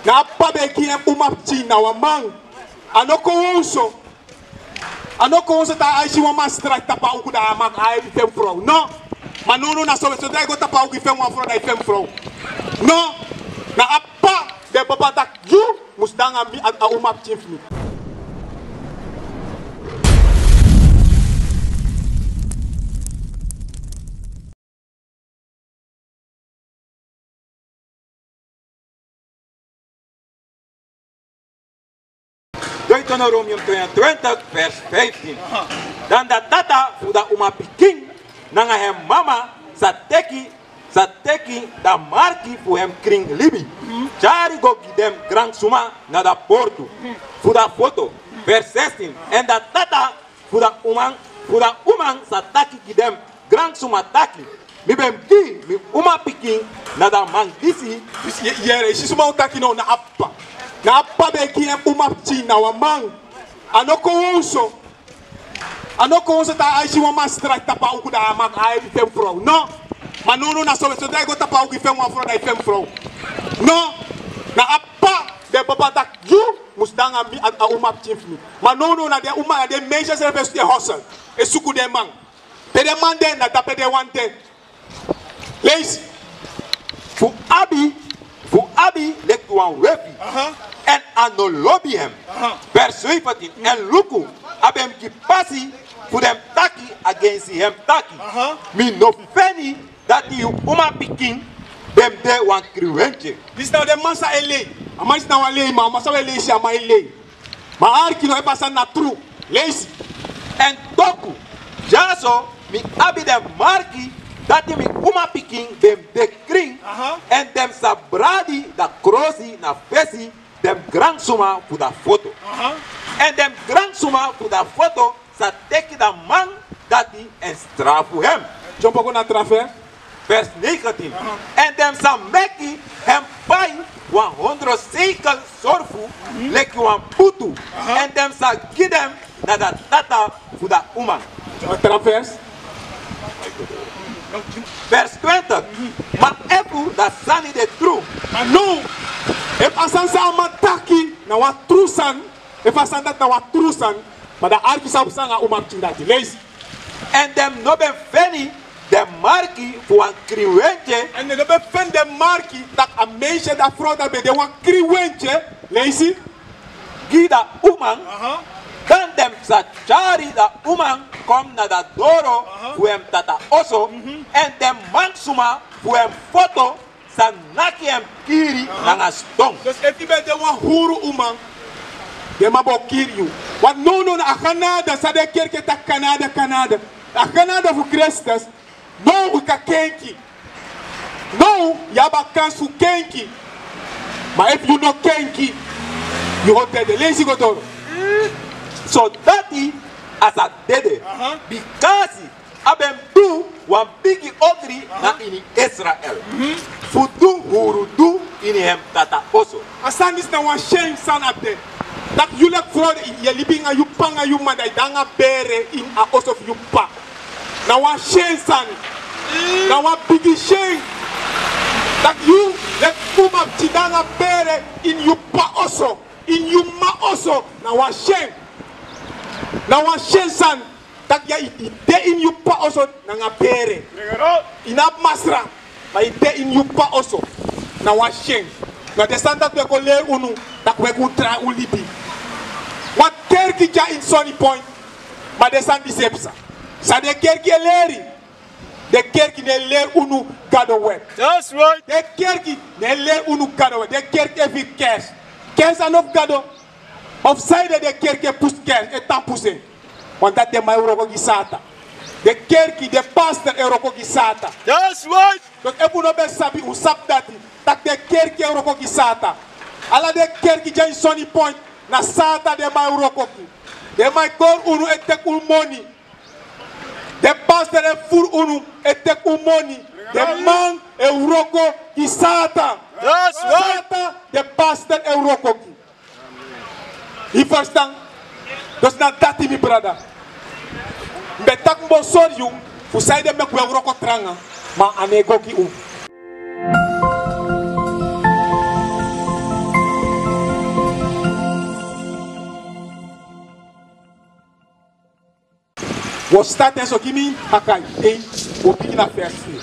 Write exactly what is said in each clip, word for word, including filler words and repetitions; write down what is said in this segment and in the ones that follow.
Na a p'pa ben gi en umapikin na wan man. A no kon wan so. A no kon wan so taki a e si wan man strati tapu a uku dan a man a e libi fu en frow. No. Ma nownow na so, so dan a e go tapu a uku e feni wan frow dan a e feni frow. No. Na a p'pa ben papa taki yu mus de nanga mi, a, a umapikin fu mi. Deuteronomium tweeëntwintig, vers vijftien. Dan da tata fu da umapikin nanga en mama sa teki, sa teki da marki fu en krin libi, tyari go gi den gransuma na da portu fu da foto. Vers zestien. En da tata fu da uman, fu da uman sa taki gi den gransuma taki: Mi ben gi mi umapikin na da man disi. Ye-, yere, i si suma o taki now, na a p'pa. Na a p'pa ben gi en umapikin na wan man. A no kon wan so. A no kon wan so taki a e si wan man strati tapu a uku dan a man a e libi fu en frow. No. Ma nownow na so, so dan a e go tapu a uku e feni wan frow dan a e feni frow. No. Na a p'pa ben papa taki yu mus de nanga mi, a, a umapikin fu mi. Ma nownow na den uma, na den meisje srefi e hosel, e suku den man. Pe den man de, na dape den wani de. Leisi. Fu abi, fu abi leki wan wefi. Aha. En a no lobi en. Aha. Vers zeventien. En luku, a ben gi pasi fu den taki agensi en taki: Aha. Mi no feni dati yu umapikin ben de wan kriwentye. Disi na den man san e lei. A man disi na wan leiman, a man san e leisi, a man e lei. Ma arki now efu a sani na tru. Leisi. En toku, dyaso mi abi den marki dati mi umapikin ben de krin, aha, en den sa bradi da krosi na fesi den gransuma fu da foto. Aha. En den gransuma fu da foto sa teki da man dati en strafu hem. Dyompo go na tra vers. Vers negentien. Aha. En den sa meki hem pai wan hondro sekel sorfu, mhm, leki wan butu. Aha. En den sa gi den na da tata fu da uman. Tra vers. Vers twintig. Mhm. Ma efu da sani de tru. Ma now, efu a sani san a man taki na wan tru sani, efu a sani dati na wan tru sani, ma dan arki san psa nanga a umapikin dati. Leisi. En den no ben feni den marki fu wan kriwentye. En den no ben feni den marki taki a meisje, da frow dati ben de wan kriwentye. Leisi. Gi da uman. Aha. Dan den sa tyari da uman kon na da doro, aha, fu en tata oso. Mhm. En den mansuma fu en foto sa naki en kiri, aha, nanga ston. Dus efu yu ben de wan huru uman, den man bo kiri yu. Want nownow na a genade, san den kerki e taki genade, genade. A genade fu Kristus, now wi kan kenki. Now yu abi a kansi fu kenki. Ma efu yu no kenki, yu o dede. Leisi go doro. So dati a sa dede. Aha. Bikasi a ben du wan bigi ogri, aha, na ini Israel. Mhm. Fu du huru du ini en tata oso. A sani disi na wan syen sani a de. Taki yu leki frow, yu e libi nanga yu p'pa nanga yu m'ma, dan yu de nanga bere ini a oso fu yu p'pa. Na wan syen sani. Na wan bigi syen. Taki yu leki umapikin de nanga bere ini yu p'pa oso, ini yu m'ma oso. Na wan syen. Na wan syen sani. Taki ya, i, i de ini yu p'pa oso nanga bere. I no abi masra, ma i de ini yu p'pa oso. Na wan syen. Na den sani dati wi e kon leri unu, taki wi e kon drai un libi. Wan kerki dya ini Sunny Point, ma den sani disi e psa. San den kerki e leri? Den kerki no e leri unu Gado wet. That's right. Den kerki no e leri unu Gado wet. Den kerki e firi kersi. Kersi a no fu Gado. Of sanede den kerki e pusu kersi, e tan pusu en? Want dati den man e wroko gi Satan. Den kerki, den pastor e wroko gi Satan. That's right. Dus efu un no ben sabi, un sabi dati, taki den kerki e wroko gi Satan. Ala den kerki dya ini Sunny Point, na Satan den man e wroko gi. Den man e kori unu, e teki un moni. Den pastor e furu unu, e teki un moni. Den man e wroko gi Satan. That's right. Satan den pastor e wroko gi. Yu ferstan? Dus na dati, mi brada. Mi ben taki mi bo sori yu fu sanede meki un e wroko tranga, ma a no e go gi un. Wi o start en so, gi mi hakai. Een, wi o bigin na vers vier.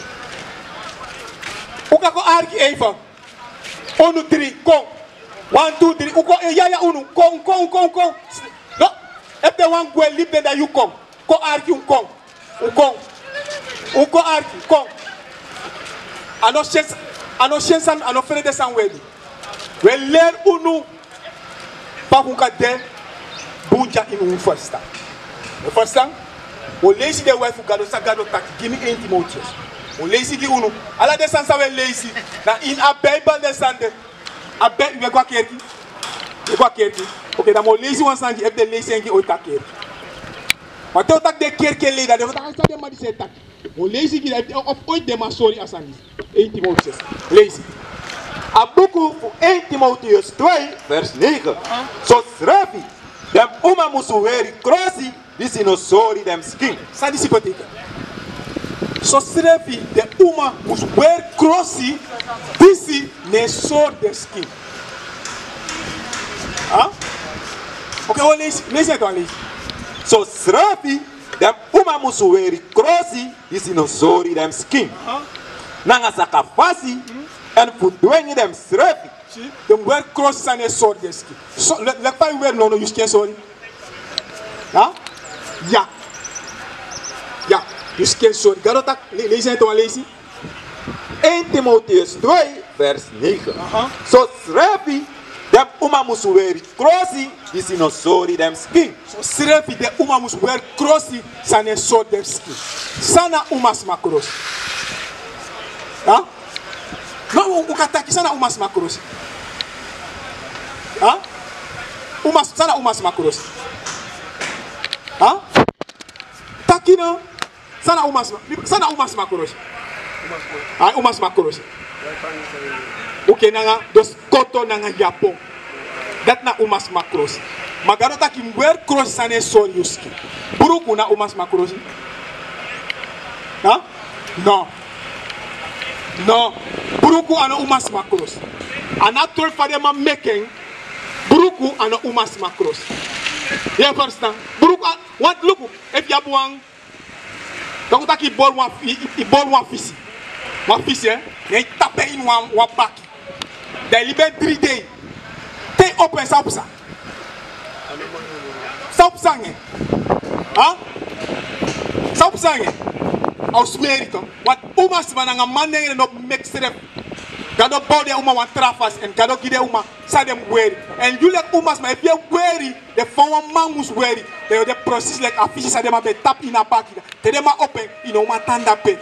Un kan kon arki even. Unu dri, kon. Wan, tu, dri. Un kon, eh, ya, ya, unu. Kon, kon, kon, kon. No, efu den wan gwe libi den, dan yu kon. Kon arki, un kon. Un kon. Un kon arki, kon. A no syen, a no syen sani, a no frede sani wi e du. Wi e leri unu fa un kan de bun dya ini un ferstan. Un ferstan? Un o leisi den wet fu Gado, san Gado taki. Gi mi één Timotheus. Un o leisi gi unu. Ala den sani san un e leisi, na ini a Bijbel den sani de. A Bij-, un e go a kerki? Un e go a kerki? Oké, dan mi o leisi wan sani gi, efu den leisi en gi oiti a kerki. Ma te un taki den kerki e lei, dan den o taki san den man disi e taki. Mi o leisi gi, dan efu, of oiti den man sori a sani disi. Eén Timotheus. Leisi. A buku fu één Timotheus twee, vers negen. Aha. Sosrefi den uma musu weri krosi disi no sori den skin. San disi betekent? Sosrefi den uma musu weri krosi disi no e sori den skin. Ha? Oké, un o leisi, leisi en, leisi. Sosrefi den uma musu weri krosi disi no sori den skin. Aha. Nanga sakafasi, mhm, èn fu dwengi densrefi. Si, den weri krosi san no e sori den skin. So, le-, leki fa yu weri now, no, yu skin e sori. Ha? Ya. Ya, yu skin e sori. Gado taki, le-, leisi en, tu wan leisi. Één Timotheus twee, vers negen. Aha. Sosrefi den uma musu weri krosi disi no sori den skin. Sosrefi den uma musu weri krosi san no e sori den skin. San na umasma krosi? Ha? No, un, un kan taki san na umasma krosi. Ha? Umas-, san na umasma krosi? Ha? Taki no. San na umasma, san na umasma krosi? Ai, umasma krosi. Oké, nanga den skoto nanga yapon. Dati na umasma krosi. Ma Gado taki yu mus weri krosi san no e sori yu skin. Bruku na umasma krosi? Ha? No. No. Bruku a no umasma krosi. A no a toli fa den man meki en. Bruku a no umasma krosi. Yu e ferstan? Bruku a, want luku, efu yu abi wan, dan un taki yu bori wan, yu, yu, yu bori wan fisi. Wan fisi, eh? Dan yu tapu en ini wan, wan baki. Dan yu libi en dri dei. Te yu opo en, san o psa? San o psa nanga en? Ha? San o psa nanga en? A o smeri, toch. Want umasma nanga manengre no meki srefi. Gado bow den uma wan tra fasi, èn Gado gi den uma san den mus weri. Èn yu leki umasma, efu yu e weri, den fa wan man mus weri, dan yu o de precies leki a fisi san den man ben tapu ini a baki. Te den man opo en, yu no man tan dape.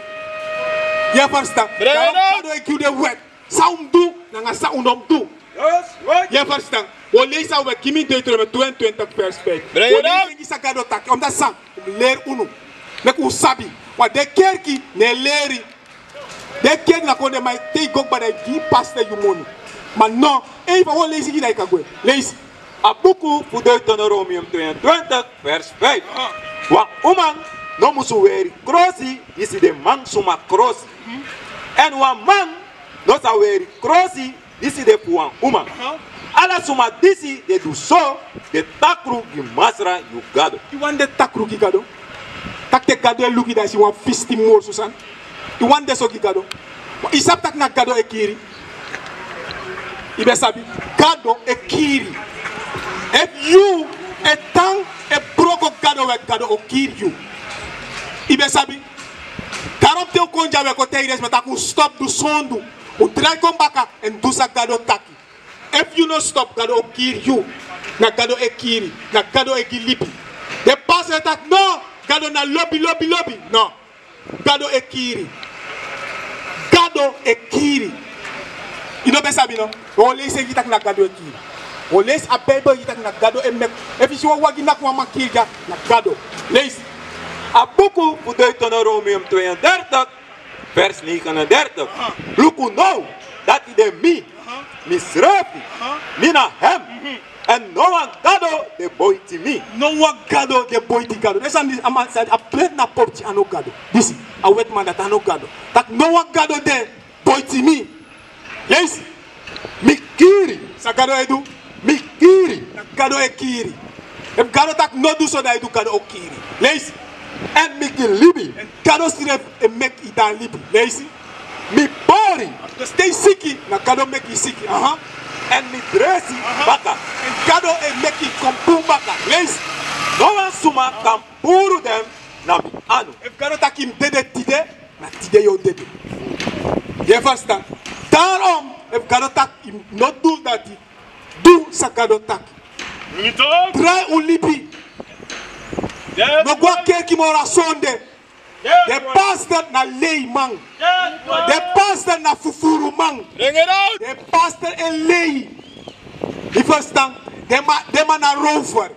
Yu e ferstan? Brother! Daarom Gado e gi unu den wet san un mus du nanga san un no mus du. Yes, right. Yu e ferstan? Un o leisi, a wet, gi mi Deuteronomium tweeëntwintig vers vijf. Brother! Un o leisi san Gado taki, omdat san, un mus leri unu. Meki un sabi. Want den kerki no e leri. Den kerki na kon den man e teki go kba, dan yu gi pastor yu moni. Ma no, even un o leisi gi, dan yu kan gwe. Leisi. A buku fu Deuteronomium tweeëntwintig, vers vijf. Wan uma no musu weri krosi disi de mansma krosi. Èn wan man no sa weri krosi disi de fu wan uma. Aha. Ala suma disi de du so, de takru gi Masra yu Gado. Yu wani de takru gi Gado? Taki te Gado e luku yu, dan a si wan fisi moro so sani. Yu wani de so gi Gado? Yu sabi taki na Gado e kiri? Yu ben sabi? Gado e kiri. Efu yu e tan e broko Gado wet, Gado o kiri yu. Yu ben sabi? Daarom te un kon dya, un e kon taigi den sma taki un stop du sondu. Un drai kon baka èn du san Gado taki. Efu yu no stop, Gado o kiri yu. Na Gado e kiri. Na Gado e gi libi. Den pastor e taki no, Gado na lobi, lobi, lobi. No. Gado e kiri. Gado e kiri. Yu no ben sabi, no? Un o leisi en gi yu taki na Gado e kiri. Un o leisi a Bijbel gi yu taki na Gado e meki. Efu yu si wan wagi naki wan man kiri dya, na Gado. Leisi. A buku fu Deuteronomium tweeëndertig, vers negenendertig. Aha. Luku now, dati de mi, aha, misrefi, aha, mi na hem. Mhm. Èn no wan gado de boiti mi. No wan gado de boiti Gado. Den sani disi, a man sani, a preti na porti, a no gado. Disi, a wetiman dati, a no gado. Taki no wan gado de boiti mi. Leisi. Mi kiri. San Gado e du? Mi kiri. Na Gado e kiri. Efu Gado taki no du so, dan yu du, Gado o kiri. Leisi. Èn mi gi libi. Èn Gado srefi e meki yu dan libi. Leisi. Mi bori. Te yu siki, na Gado meki yu siki. Aha. Èn mi dresi baka. Èn Gado e meki yu kon bun baka. Leisi. No wan suma kan puru den na mi anu. Efu Gado taki yu mus dede tide, na tide yu o dede. Yu e ferstan? Daarom, efu Gado taki yu mus no du dati, du san Gado taki. Drai un libi. No go a kerki moro a sonde. Den pastor na leiman. Den pastor na fufuruman. Den pastor e lei. Yu ferstan? Den man, den man na rover.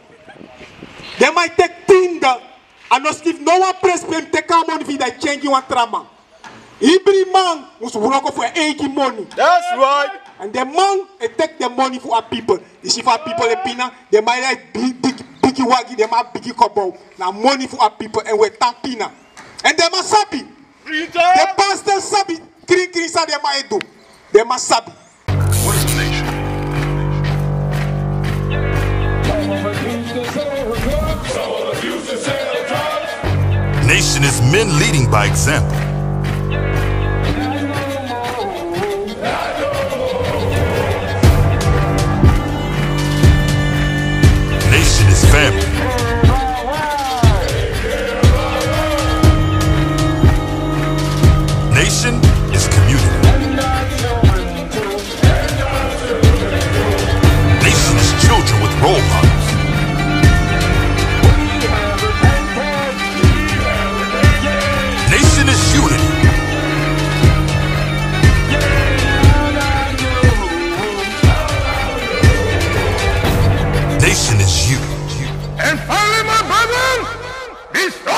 Den man e teki tiende. A no skrifi no wan presi pe yu mus teki a moni fu yu dan yu tyari gi wan tra man. Ibri man mus wroko fu en eigi moni. That's right. Èn den man e teki den moni fu a pipel. Yu si fa a pipel e pina, den man e ride bigi, bigi, bigi wagi, den man abi bigi kobow. Na moni fu a pipel èn wi e tan pina. Èn den man sabi. Den pastor sabi krin krin san den man e du. Den man sabi. What is a nation? Nation is men leading by example. Nation is family. Nation is community. Nation is children with role models. Nation is unity. Nation is you. And finally, my brethren, be strong.